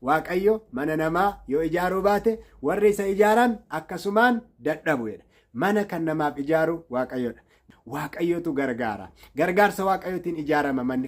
Waaqayyo mana namaa yoo ijaaruu baate warri isa ijaaran akkasumaan dadhabu jedha. Mana kan namaaf ijaaru Waaqayyodha. Waaqayyotu gargaara. Gargaarsa Waaqayyootiin ijaarama manni.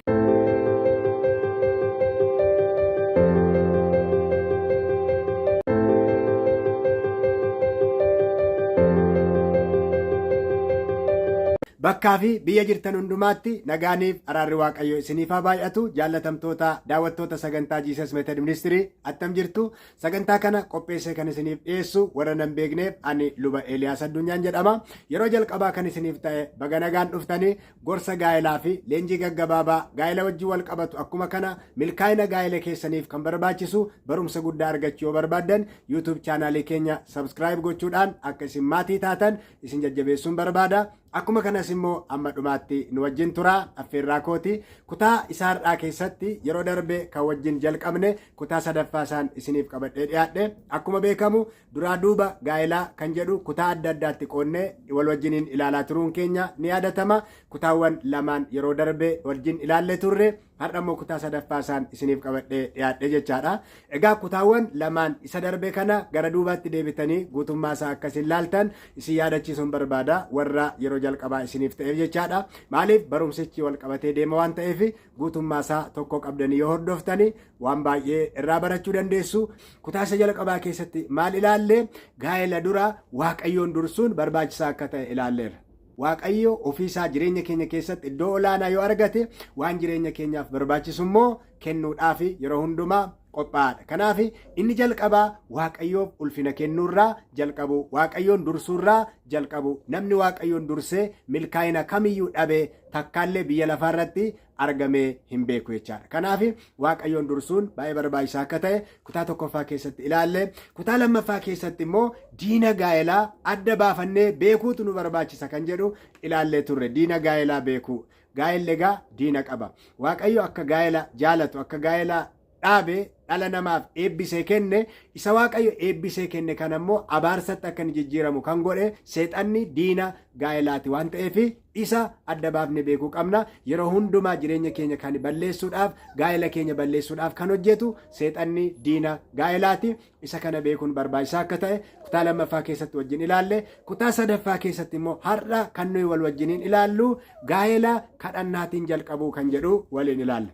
Bakkaa fi biyya jirtan hundumaatti nagaaniif araarri Waaqayyoo isiniif haa baay'atu. Jaallatamtoota daawwattoota sagantaa Jesus Method Ministry attam jirtu. Sagantaa kana qopheessee kan isiniif dhiyeessu warra nan beekneef ani Luba Eeliyaas Addunyaan jedhama. Yeroo jalqabaa kan isiniif ta'e baga nagaan dhuftanii gorsa gaa'elaa fi leenjii gaggabaabaa gaa'ela wajjin wal qabatu akkuma kana milkaa'ina gaa'ela keessaniif kan barbaachisu barumsa guddaa argachuu yoo barbaaddan YouTube chaanaalii keenya subscribe gochuudhaan akka isin maatii taatan isin jajjabeessuun barbaada. Akkuma kanas immoo amma dhumaatti nu wajjin turaa affeerraa kooti. Kutaa isaa har'aa keessatti yeroo darbe kan wajjin jalqabne kutaa sadaffaa isaan isiniif qabadhee dhiyaadhe. Akkuma beekamu duraa duuba gaa'elaa kan jedhu kutaa adda addaatti qoodnee wal wajjiniin ilaalaa turuun keenya ni yaadatama. Kutaawwan lamaan yeroo darbe wajjin ilaalle turre. Har'a immoo kutaa sadaffaa isaan isiniif qabadhee dhiyaadhe jechaadha. Egaa kutaawwan lamaan isa darbe kana gara duubaatti deebitanii guutummaa isaa akka isin laaltan isin yaadachiisuun barbaada warra yeroo jalqabaa isiniif ta'eef jechaadha. Maaliif barumsichi wal qabatee deema waan ta'eef guutummaa isaa tokko qabdanii yoo hordoftani waan baay'ee irraa barachuu dandeessu. Kutaa isa jalqabaa keessatti maal ilaalle gaa'ela dura Waaqayyoon dursuun barbaachisaa akka ta'e ilaalleerra. Waaqayyo ofii isaa jireenya keenya keessatti iddoo olaanaa yoo argate waan jireenya keenyaaf barbaachisu immoo kennuudhaaf yeroo hundumaa qophaa'aadha. Kanaaf inni jalqabaa Waaqayyoof ulfina kennuurraa jalqabu, Waaqayyoon dursuurraa jalqabu. Namni Waaqayyoon dursee milkaa'ina kamiyyuu dhabe takkaallee biyya lafaarratti argamee hin beeku jechaadha. Kanaaf Waaqayyoon dursuun baay'ee barbaachisaa akka ta'e kutaa tokkoffaa keessatti ilaalle. Kutaa lammaffaa keessatti immoo diina gaa'elaa adda baafannee beekuutu nu barbaachisa kan jedhu ilaallee turre. Diina gaa'elaa beekuu. Gaa'elli egaa diina qaba. Waaqayyo akka gaa'ela jaalatu, akka gaa'ela dhaabe dhala namaaf eebbisee kenne isa Waaqayyo eebbisee kenne kana immoo abaarsatti akka inni jijjiiramu kan godhe seexanni diina gaa'elaati waan ta'eef isa adda baafne beekuu qabna. Yeroo hundumaa jireenya keenya kan balleessuudhaaf gaa'ela keenya balleessuudhaaf kan hojjetu seexanni diina gaa'elaati. Isa kana beekuun barbaachisaa akka ta'e kutaa lammaffaa keessatti wajjin ilaalle. Kutaa sadaffaa keessatti immoo har'a kan nuyi wal wajjiniin ilaallu gaa'ela kadhannaatiin jalqabuu kan jedhu waliin ilaalla.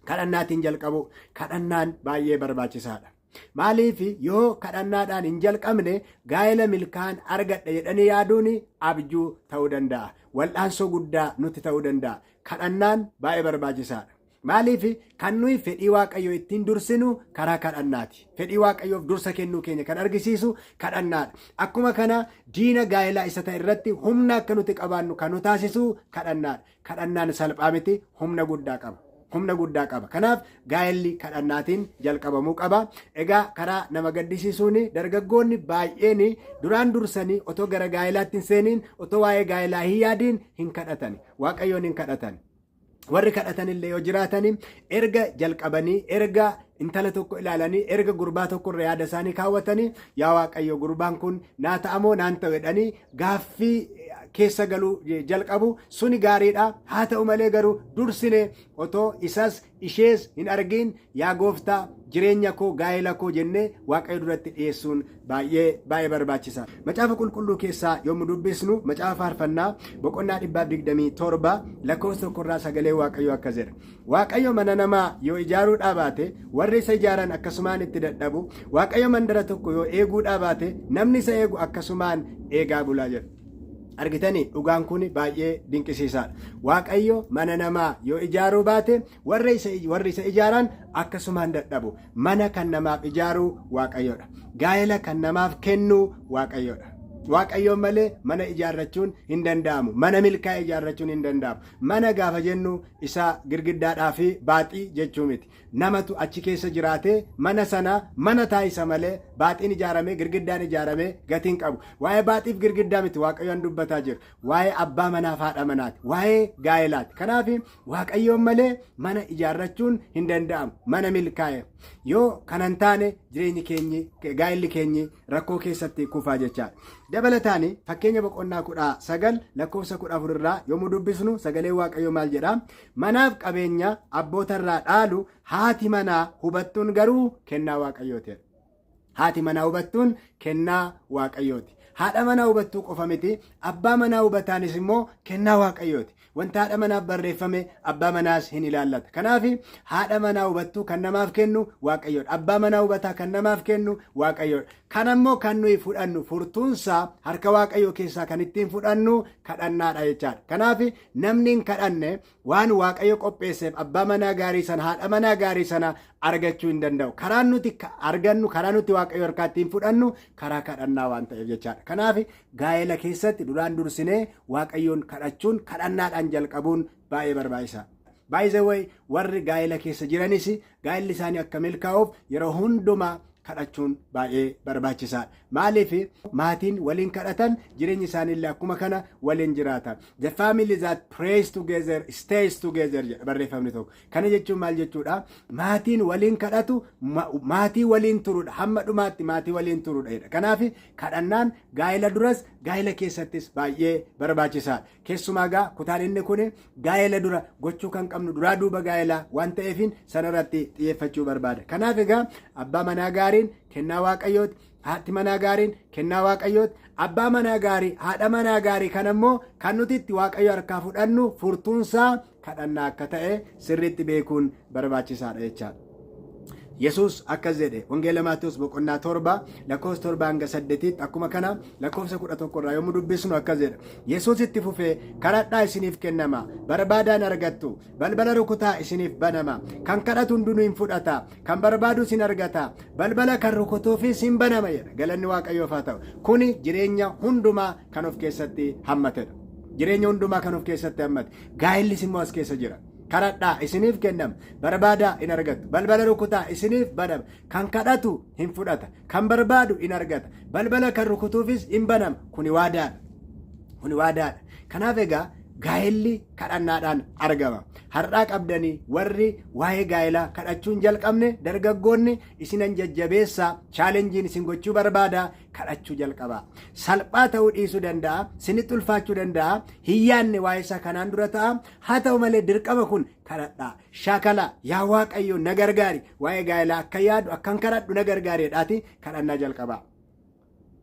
Kadhannaatiin jalqabu. Kadhannaan baay'ee barbaachisaadha. Maaliif yoo kadhannaadhaan hin jalqabne gaa'ela milkaa'an argadha jedhanii yaaduun abjuu ta'uu danda'a. Wal'aansoo guddaa nutti ta'uu danda'a. Kadhannaan baay'ee barbaachisaadha. Maaliif kan nuyi fedhii Waaqayyoo ittiin dursinu karaa kadhannaati. Fedhii Waaqayyoof dursa kennuu keenya kan argisiisu kadhannaadha. Akkuma kana diina gaa'elaa isa ta'e irratti humna akka nuti qabaannu kan nu taasisu kadhannaadha. Kadhannaan salphaa miti, humna guddaa qaba. Humna guddaa qaba. Kanaaf gaa'elli kadhannaatiin jalqabamuu qaba. Egaa karaa nama gaddisiisuun dargaggoonni baay'een duraan dursanii otoo gara gaa'elaatti hin seeniin otoo waa'ee gaa'elaa hin yaadiin hin kadhatan. Waaqayyoon hin kadhatan. Warri kadhatan illee yoo jiraatan erga jalqabanii erga intala tokko ilaalanii erga gurbaa tokko irra yaada isaanii kaawwatanii yaa Waaqayyo gurbaan kun naa ta'amoo naan ta'u jedhanii gaaffii keessa galuu jalqabu suni gaariidha. Haa ta'u malee garuu dursine otoo isas ishees hin argiin yaa gooftaa jireenya koo gaa'ela koo jennee Waaqayyo duratti dhiyeessuun baay'ee baay'ee barbaachisa. Macaafa qulqulluu keessaa yommuu dubbisnu macaafa faarfannaa boqonnaa 127 lakkoofsa tokkorraa sagalee Waaqayyoo akkas jedha. Waaqayyo mana namaa yoo ijaaruu dhaabaate, warri isa ijaaran akkasumaan itti dadhabu. Waaqayyo mandara tokko yoo eeguu dhaabaate, namni isa eegu akkasumaan eegaa bulaa jedha. Argitanii dhugaan kun baay'ee dinqisiisaadha. Waaqayyo mana namaa yoo ijaaruu baate, warri isa ijaaran akkasumaan dadhabu. Mana kan namaaf ijaaru Waaqayyodha. Gaa'ela kan namaaf kennu Waaqayyodha. Waaqayyoon malee mana ijaarrachuun hin danda'amu. Mana milkaa'e ijaarrachuun hin danda'amu. Mana gaafa jennu isa girgiddaadhaa fi baaxii jechuu miti. Namatu achi keessa jiraatee mana sana mana taasisa malee baaxiin ijaaramee girgiddaan ijaaramee gatii hin qabu. Waa'ee baaxiif girgiddaa miti Waaqayyoon dubbataa jiru. Waa'ee abbaa manaaf haadha manaati. Waa'ee gaa'elaati. Kanaaf Waaqayyoon malee mana ijaarrachuun hin danda'amu. Mana milkaa'e. Yoo kana hin taane jireenyi keenyi, gaa'elli keenyi rakkoo keessatti kufaa jechaadha. Dabalataan Fakkeenya boqonnaa 19 lakkoofsa 14 irraa yommuu dubbisnu sagalee Waaqayyoo maal jedha? Manaaf qabeenya abboota irraa dhaalu, haati manaa hubattuun garuu kennaa Waaqayyooti. Haati manaa hubattuun kennaa Waaqayyooti. Haadha manaa hubattuu qofa miti, abbaa manaa hubataanis immoo kennaa Waaqayyooti. Wanta haadha manaaf barreeffame abbaa manaas hin ilaallata. Kanaaf haadha manaa hubattuu kan namaaf kennu Waaqayyoodha. Abbaa manaa hubataa kan namaaf kennu Waaqayyoodha. Kan ammoo kan nuyi fudhannu furtuunsaa harka Waaqayyoo keessaa kan ittiin fudhannu kadhannaadha jechaadha. Kanaaf namni hin kadhanne waan Waaqayyo qopheesseef abbaa manaa gaarii sana, haadha manaa gaarii sana argachuu hin danda'u. Karaan nuti argannu, karaa nuti Waaqayyo harkaa ittiin fudhannu karaa kadhannaa waan ta'eef jechaadha. Kanaaf gaa'ela keessatti duraan dursinee Waaqayyoon kadhachuun, kadhannaadhaan jalqabuun baay'ee barbaachisaa. By the way, warri gaa'ela keessa jiranis gaa'elli isaanii akka milkaa'uuf yeroo hundumaa kadhachuun baay'ee barbaachisaadha. Maaliif? Maatiin waliin kadhatan jireenyi isaaniillee akkuma kana waliin jiraata. "The family that prays together stays together" jedha barreeffamni tokko. Kana jechuun maal jechuudha? Maatiin waliin kadhatu maatii waliin turudha. Hamma dhumaatti maatii waliin turudha jedha. Kanaaf kadhannaan gaa'ela duras, gaa'ela keessattis baay'ee barbaachisaadha. Keessumaa gaa kutaan inni kun gaa'ela dura gochuu kan qabnu, duraa duuba gaa'elaa waan ta'eefin sanarratti xiyyeeffachuu barbaada. Kanaaf egaa abbaa manaa gaariin kennaa Waaqayyooti. Haati manaa gaariin kennaa Waaqayyooti. Abbaa manaa gaarii, haadha manaa gaarii kan ammoo kan nuti itti Waaqayyo harkaa fudhannu furtuunsaa kadhannaa akka ta'e sirriitti beekuun barbaachisaadha jechaadha. Yesuus akkas jedhe. Wangeela Maatiyus boqonnaa 7 lakkoofsa 7 hanga 8tti, akkuma kana lakkoofsa 11 irraa yommuu dubbisnu akkas jedha. Yesuus itti fufee, "Kadhadhaa, isiniif kennama; barbaadaan, argattu; balbala rukutaa, isiniif banama. Kan kadhatu hundinuu hin fudhata, kan barbaadus hin argata, balbala kan rukutuufis hin banama" jedha. Galanni Waaqayyoof haa ta'u. Kuni jireenya hundumaa kan of keessatti hammatedha. Jireenya hundumaa kan of keessatti hammate. Gaa'ellis immoo as keessa jira. Kadhadhaa, isiniif kennama; barbaadaa, hin argattu; balbala rukutaa, isiniif banama. Kan kadhatu hin fudhata, kan barbaadu hin argata, balbala kan rukutuufis hin banama. Kuni waadaadha. Kuni waadaadha. Kanaaf egaa gaa'elli kadhannaadhaan argama. Har'aa qabdanii warri waa'ee gaa'elaa kadhachuu hin jalqabne, dargaggoonni, isinan jajjabeessaa, challenge isin gochuu barbaada: kadhachuu jalqabaa. Salphaa ta'uu dhiisuu danda'a, sinitti ulfaachuu danda'a, hin yaanne waa'ee isaa kanaan dura ta'a. Haa ta'u malee dirqama kun kadhadhaa. Shaakala, "Yaa Waaqayyo, na gargaari, waa'ee gaa'elaa akka yaadu, akkan kadhadhu na gargaari" jedhaati kadhannaa jalqabaa.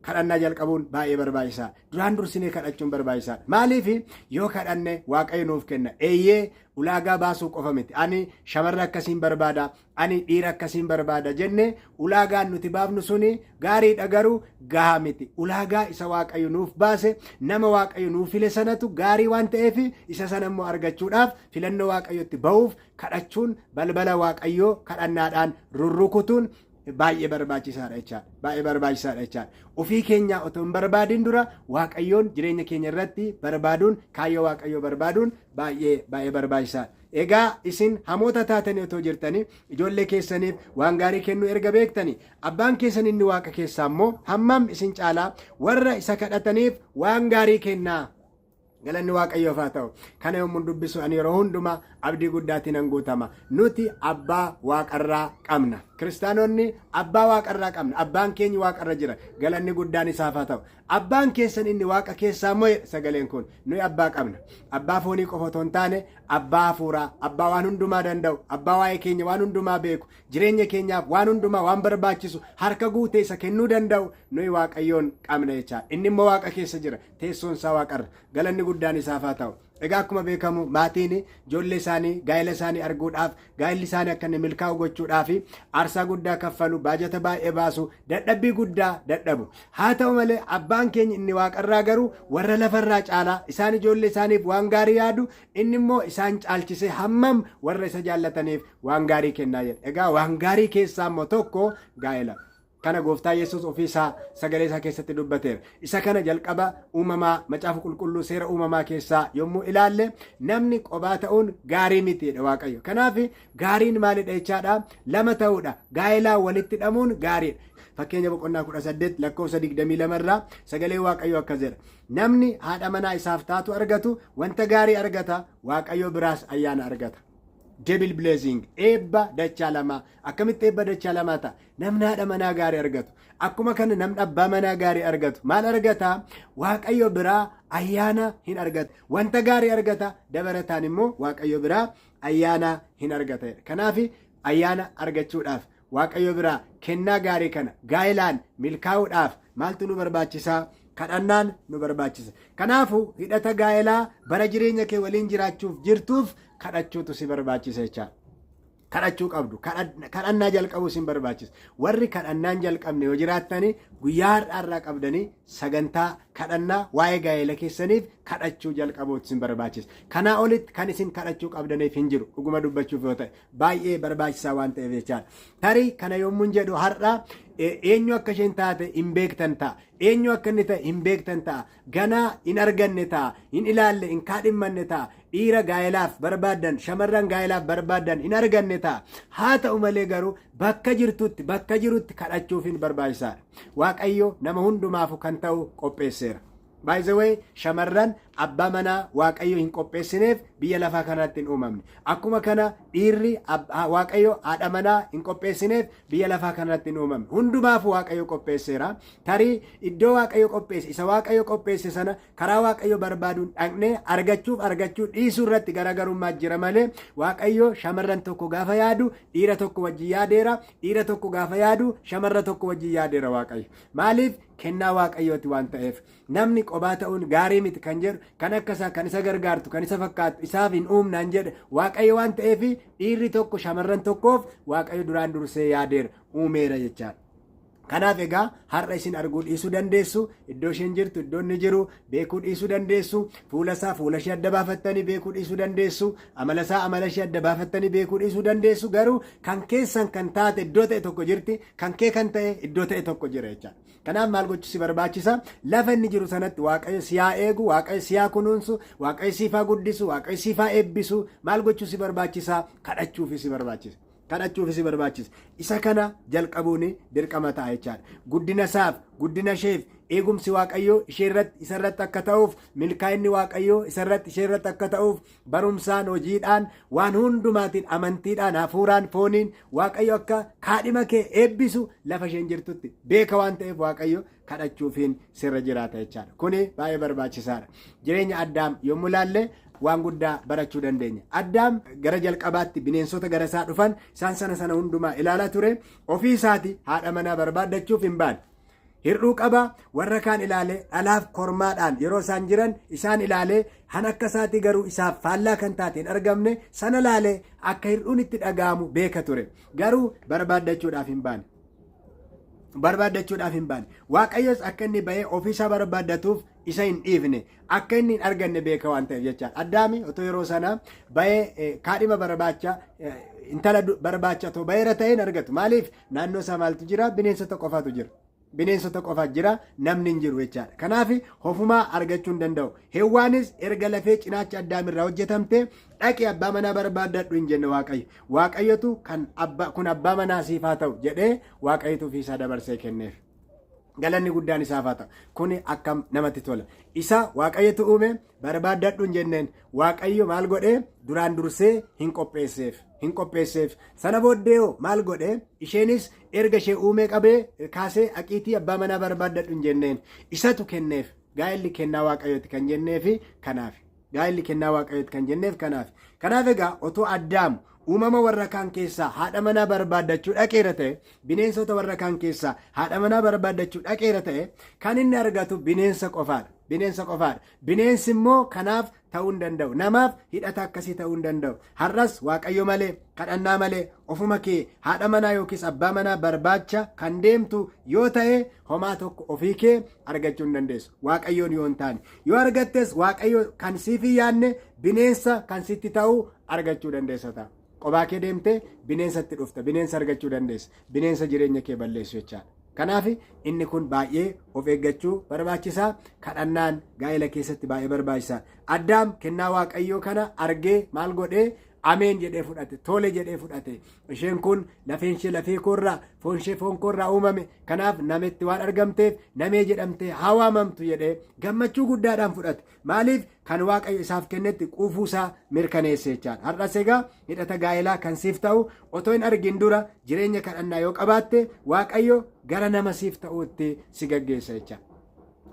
Kadhannaa jalqabuun baay'ee barbaachisaadha. Duraan dursinee kadhachuun barbaachisaadha. Maaliif? Yoo kadhanne Waaqayyo nuuf kenna. Eeyyee, ulaagaa baasuu qofa miti. "Ani shamarra akkasiin barbaada, ani dhiira akkasiin barbaada" jenne ulaagaan nuti baafnu suni gaariidha, garuu gahaa miti. Ulaagaa isa Waaqayyo nuuf baase, nama Waaqayyo nuuf file sanatu gaarii waan ta'eef, isa sana immoo argachuudhaaf, filannoo Waaqayyotti bahuuf, kadhachuun, balbala Waaqayyoo kadhannaadhaan rurrukutuun baay'ee barbaachisaadha jechaadha. Baay'ee barbaachisaadha jechaadha. Ofii keenya otoo hin barbaadin dura Waaqayyoon jireenya keenya irratti barbaaduun, kaayyoo Waaqayyoo barbaaduun baay'ee baay'ee barbaachisaadha. Egaa isin hamoota taatanii otoo jirtanii ijoollee keessaniif waan gaarii kennuu erga beektanii, abbaan keessan inni waaqa keessaa immoo hammam isin caalaa warra isa kadhataniif waan gaarii kennaa. Galanni Waaqayyoof haa ta'u. Kana yommuu dubbisu ani yeroo hundumaa abdii guddaatiin nan guutama. Nuti abbaa waaqarraa qabna. Kiristaanonni abbaa waaqarraa qabna. Abbaan keenya waaqarra jira. Galanni guddaan isaaf haa ta'u. Abbaan keessan inni waaqa keessaa immoo, sagaleen kun, nuyi abbaa qabna. Abbaa foonii qofa otoo hin taane, abbaa hafuuraa, abbaa waan hundumaa danda'u, abbaa waa'ee keenya waan hundumaa beeku, jireenya keenyaaf waan hundumaa waan barbaachisu harka guutee isa kennuu danda'u nuyi Waaqayyoon qabna jechaadha. Inni immoo waaqa keessa jira. Teessoon isaa waaqarra. Galanni guddaan isaaf haa ta'u. Egaa akkuma beekamu maatiin ijoollee isaanii gaa'ela isaanii arguudhaaf, gaa'elli isaanii akka inni milkaa'u gochuudhaaf aarsaa guddaa kaffalu, baajata baay'ee baasu, dadhabbii guddaa dadhabu. Haa ta'u malee abbaan keenya inni waaqarraa garuu warra lafarraa caalaa isaan ijoollee isaaniif waan gaarii yaadu, inni immoo isaan caalchisee hammam warra isa jaallataniif waan gaarii kennaa jedha. Egaa waan gaarii keessaa immoo tokko gaa'ela. Kana Gooftaa Yesuus ofii isaa sagalee isaa keessatti dubbateera. Isa kana jalqaba uumamaa, Macaafa Qulqulluu, seera uumamaa keessaa yommuu ilaalle, namni qobaa ta'uun gaarii mitiidha Waaqayyo. Kanaaf gaariin maalidha jechaadha? Lama ta'uudha. Gaa'elaan walitti hidhamuun gaariidha. Fakkeenya boqonnaa 18 lakkoofsa 22 irraa sagalee Waaqayyo akkas jedha. "Namni haadha manaa isaaf taatu argatu wanta gaarii argata, Waaqayyo biraas ayyaana argata." Double blessing, eebba dachaa lamaa. Akkamitti eebba dachaa lamaa ta'a? Namni haadha manaa gaarii argatu, akkuma kana namni abbaa manaa gaarii argatu maal argata? Waaqayyo biraa ayyaana hin argata, wanta gaarii argata. Dabalataan immoo Waaqayyo biraa ayyaana hin argata. Kanaaf ayyaana argachuudhaaf, Waaqayyo biraa kennaa gaarii kana, gaa'ilaan milkaa'uudhaaf maaltu nu barbaachisaa? Kadhannaan nu barbaachisa. Kanaafuu hidhata gaa'elaa bara jireenya kee waliin jiraachuuf jirtuuf kadhachuutu si barbaachisa jechaadha. Kadhachuu qabdu. Kadhannaa jalqabuu sin barbaachisa. Warri kadhannaan jalqabne yoo jiraattani, guyyaa har'aarraa qabdanii sagantaa kadhannaa waa'ee gaa'ela keessaniif kadhachuu jalqabuutu sin barbaachisa. Kanaa olitti kan isin kadhachuu qabdaniif hin jiru, dhuguma dubbachuuf yoo ta'e, baay'ee barbaachisaa waan ta'eef jechaadha. Tarii kana yommuun jedhu, har'a eenyu akka isheen taate hin beektan ta'a. Eenyu akka inni ta'e hin beektan ta'a. Ganaa hin arganne ta'a. Hin ilaalle, hin kaadhimmanne ta'a. Dhiira gaa'elaaf barbaaddan, shamarran gaa'elaaf barbaaddan hin arganne ta'a. Haa ta'u malee garuu bakka jirtutti, bakka jirutti kadhachuufiin barbaachisaadha. Waaqayyo nama hundumaafu kan ta'u qopheesseera. By the way, shamarran abbaa manaa Waaqayyo hin qopheessineef biyya lafaa kanatti hin uumamne. Akkuma kana dhiirri Waaqayyo haadha manaa hin qopheessineef biyya lafaa kanatti hin uumamne. Hundumaafu Waaqayyo qopheesseera. Tarii iddoo Waaqayyo qopheesse, isa Waaqayyo qopheesse sana karaa Waaqayyo barbaaduun dhaqnee argachuuf argachuu dhiisuu irratti garaagarummaa jira malee, Waaqayyo shamarran tokko gaafa yaadu dhiira tokko wajjin yaadeera. Dhiira tokko gaafa yaadu shamarra tokko wajjin yaadeera Waaqayyo. Maaliif? Kennaa Waaqayyooti waan ta'eef. Namni qobaa ta'uun gaarii miti kan jedhu, kan akka isaa, kan isa gargaartu, kan isa fakkaattu isaaf hin uumnaan jedhe Waaqayyo waan ta'eef, dhiirri tokko shamarran tokkoof Waaqayyo duraan dursee yaadeera, uumeera jechaadha. Kanaaf egaa har'a isin arguu dhiisuu dandeessu, iddoo isheen jirtu, iddoo inni jiru beekuu dhiisuu dandeessu, fuula isaa, fuula ishee adda baafattanii beekuu dhiisuu dandeessu, amala isaa, amala ishee adda baafattanii beekuu dhiisuu dandeessu, garuu kan keessan kan taate iddoo ta'e tokko jirti, kan kee kan ta'e iddoo ta'e tokko jira jechaadha. Kanaaf maal gochuu si barbaachisa? Lafa inni jiru sanatti Waaqayyo si haa eegu, Waaqayyo si haa kunuunsu, Waaqayyo siif haa guddisu, Waaqayyo siif haa eebbisu. Maal gochuu si barbaachisa? Kadhachuufi si barbaachisa. Kadhachuufi si barbaachisa. Isa kana jalqabuun dirqama ta'a jechaadha. Guddina isaaf, guddina isheef, eegumsi Waaqayyoo ishee irratti, isa irratti akka ta'uuf, milkaa'inni Waaqayyoo isa irratti, ishee irratti akka ta'uuf, barumsaan, hojiidhaan, waan hundumaatiin, amantiidhaan, hafuuraan, fooniin Waaqayyo akka kaadhima kee eebbisu lafa isheen jirtutti beeka waan ta'eef, Waaqayyo kadhachuufiin sirra jiraata jechaadha. Kuni baay'ee barbaachisaadha. Jireenya Addaam yommuu ilaalle waan guddaa barachuu dandeenya. Addaam gara jalqabaatti bineensota gara isaa dhufan isaan sana sana hundumaa ilaalaa ture. Ofii isaati haadha manaa barbaaddachuuf hin baane. Hir'uu qaba. Warra kaan ilaalee, dhalaaf kormaadhaan yeroo isaan jiran isaan ilaalee, han akka isaatii garuu isaaf faallaa kan taate hin argamne. Sana ilaalee akka hir'uun itti dhaga'amu beeka ture. Garuu barbaaddachuudhaaf hin baane. Barbaaddachuudhaaf hin baane. Waaqayyos akka inni ba'ee ofiisaa barbaaddatuuf isa hin dhiifne. Akka inni hin arganne beeka waan ta'eef jechaadha. Addaami otoo yeroo sana ba'ee kaadhima barbaacha, intala barbaacha otoo ba'eera ta'e hin argatu. Maaliif? Naannoo isaa maaltu jira? Bineensota qofaatu jira. Bineensota qofa jira, namni hin jiru jechaadha. Kanaaf hofumaa argachuu hin danda'u. Hewwaanis erga lafee cinaacha Addaamirraa hojjetamte, dhaqi abbaa manaa barbaaddadhu hin jenne Waaqayyo. Waaqayyotu kan abbaa kun abbaa manaa siif haa ta'u jedhee Waaqayyotu ofiisaa dabarsee kenneef. Galanni guddaan isaaf haa ta'u. Kuni akkam namatti tola. Isa Waaqayyotu uume, barbaaddadhu hin jenneen. Waaqayyo maal godhee? Duraan dursee hin qopheesseef. Hin qopheesseef. Sana booddee hoo maal godhee? Isheenis erga ishee uumee qabee kaasee aqiitii abbaa manaa barbaaddadhu hin jenneen. Isatu kenneef. Gaa'elli kennaa Waaqayyooti kan jenneefi kanaaf. Gaa'elli kennaa Waaqayyooti kan jenneef kanaaf. Kanaaf egaa otoo Addaam uumama warra kaan keessaa haadha manaa barbaaddachuu dhaqeera ta'e, bineensota warra kaan keessaa haadha manaa barbaaddachuu dhaqeera ta'e, kan inni argatu bineensa qofaadha. Bineensa qofaadha. Bineensi immoo kanaaf ta'uu hin danda'u. Namaaf hidhata akkasii ta'uu hin danda'u. Har'as Waaqayyo malee, kadhannaa malee, ofuma kee haadha manaa yookiis abbaa manaa barbaacha kan deemtu yoo ta'e, homaa tokko ofii kee argachuu hin dandeessu. Waaqayyoon yoo hin taane. Yoo argattes, Waaqayyo kan siif hin yaadne bineensa kan sitti ta'u argachuu dandeessa ta'a. Qobaa kee deemtee bineensatti dhufta. Bineensa argachuu dandeessa. Bineensa jireenya kee balleessu jechaadha. Kanaaf inni kun baay'ee of eeggachuu barbaachisaa. Kadhannaan gaa'ela keessatti baay'ee barbaachisaa. Addaam kennaa Waaqayyoo kana argee maal godhee? Ameen jedhee fudhate, tole jedhee fudhate. Isheen kun lafeen ishee lafee koorraa, foon ishee foon koorraa uumame. Kanaaf nametti waan argamteef namee jedhamtee haa waamamtu jedhee gammachuu guddaadhaan fudhate. Maaliif? Kan Waaqayyo isaaf kennetti quufuu isaa mirkaneesse jechaadha. Har'as egaa hidhata gaa'elaa kan siif ta'u otoo hin argin dura jireenya kadhannaa yoo qabaatte, Waaqayyo gara nama siif ta'uutti si gaggeessa jechaadha.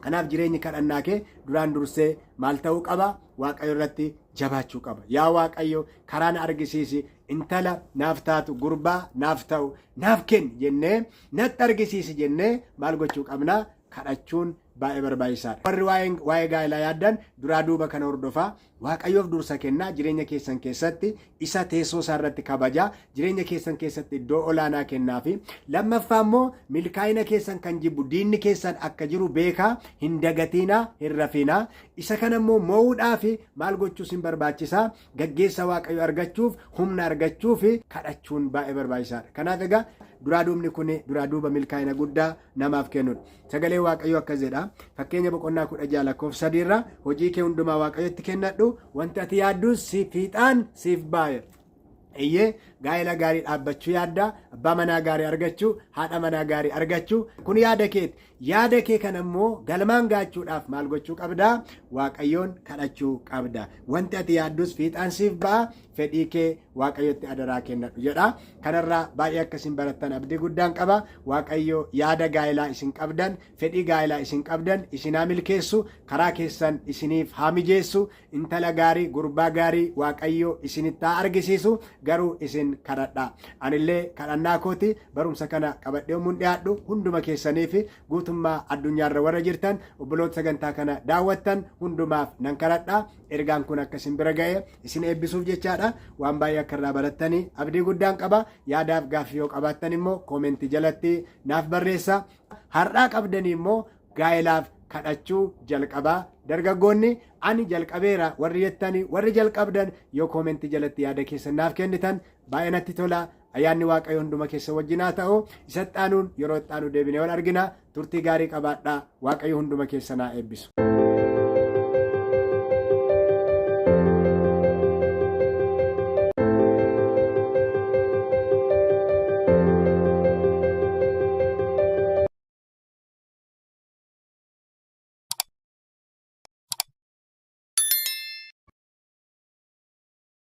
Kanaaf jireenyi kadhannaa kee duraan dursee maal ta'uu qaba? Waaqayyo irratti jabaachuu qaba. Yaa Waaqayyo, karaa na argisiisi, intala naaf taatu, gurbaa naaf ta'u naaf kenni jennee, natti argisiisi jennee maal gochuu qabna? Kadhachuun baay'ee barbaachisaadha. Warri waa'ee gaa'elaa yaaddan duraa duuba kana hordofaa. Waaqayyoof dursa kennaa, jireenya keessan keessatti isa teessoo isaa irratti kabajaa, jireenya keessan keessatti iddoo olaanaa kennaa fi lammaffaa immoo milkaa'ina keessan kan jibbu diinni keessan akka jiru beekaa, hin dagatiinaa, hin rafiinaa. Isa kana immoo mo'uudhaaf maal gochuus hin barbaachisaa? Gaggeessa Waaqayyo argachuuf, humna argachuuf kadhachuun baay'ee barbaachisaadha. Kanaaf egaa duraa duubni kun duraa duuba milkaa'ina guddaa namaaf kennudha. Sagalee Waaqayyoo akkas jedha. Fakkeenya boqonnaa 16 lakkoofsa 3 irra, hojii kee hundumaa Waaqayyotti kennadhu, wanti ati yaaddus si fiixaan siif baaya. Eeyyee, gaa'ela gaarii dhaabbachuu yaadda, abbaa manaa gaarii argachuu, haadha manaa gaarii argachuu, kun yaada keeti. Yaada kee kana immoo galmaan gaachuudhaaf maal gochuu qabda? Waaqayyoon kadhachuu qabda. Wanti ati yaaddus fiixaan siif ba'a, fedhii kee Waaqayyotti adaraa kennadhu jedha. Kanarraa baay'ee akka isin barattan abdii guddaan qaba. Waaqayyo yaada gaa'elaa isin qabdan, fedhii gaa'elaa isin qabdan isin haa milkeessu, karaa keessan isiniif haa mijeessu, intala gaarii, gurbaa gaarii Waaqayyo isinitti haa argisiisu, garuu isin kadhadha. Anillee kadhannaa kooti barumsa kana qabadhee yommuu dhiyaadhu hunduma keessanii fi guutummaa addunyaarra warra jirtan obboloota sagantaa kana daawwattan hundumaaf nan kadhadha. Ergaan kun akka isin bira ga'e isin eebbisuuf jechaadha. Waan baay'ee akka irraa barattanii abdii guddaan qaba. Yaadaaf gaaffii yoo qabaattan immoo koomentii jalatti naaf barreessa. Har'aa qabdanii immoo gaa'elaaf kadhachuu jalqabaa. Dargaggoonni ani jalqabeera warri jettanii, warri jalqabdan yoo koomentii jalatti yaada keessan naaf kennitan baay'ee natti tola. Ayyaanni Waaqayyo hunduma keessa wajjin haa ta'u. Isa itti aanuun yeroo itti aanu deebinee wal argina. Turtii gaarii qabaadhaa. Waaqayyo hunduma keessan haa eebbisu.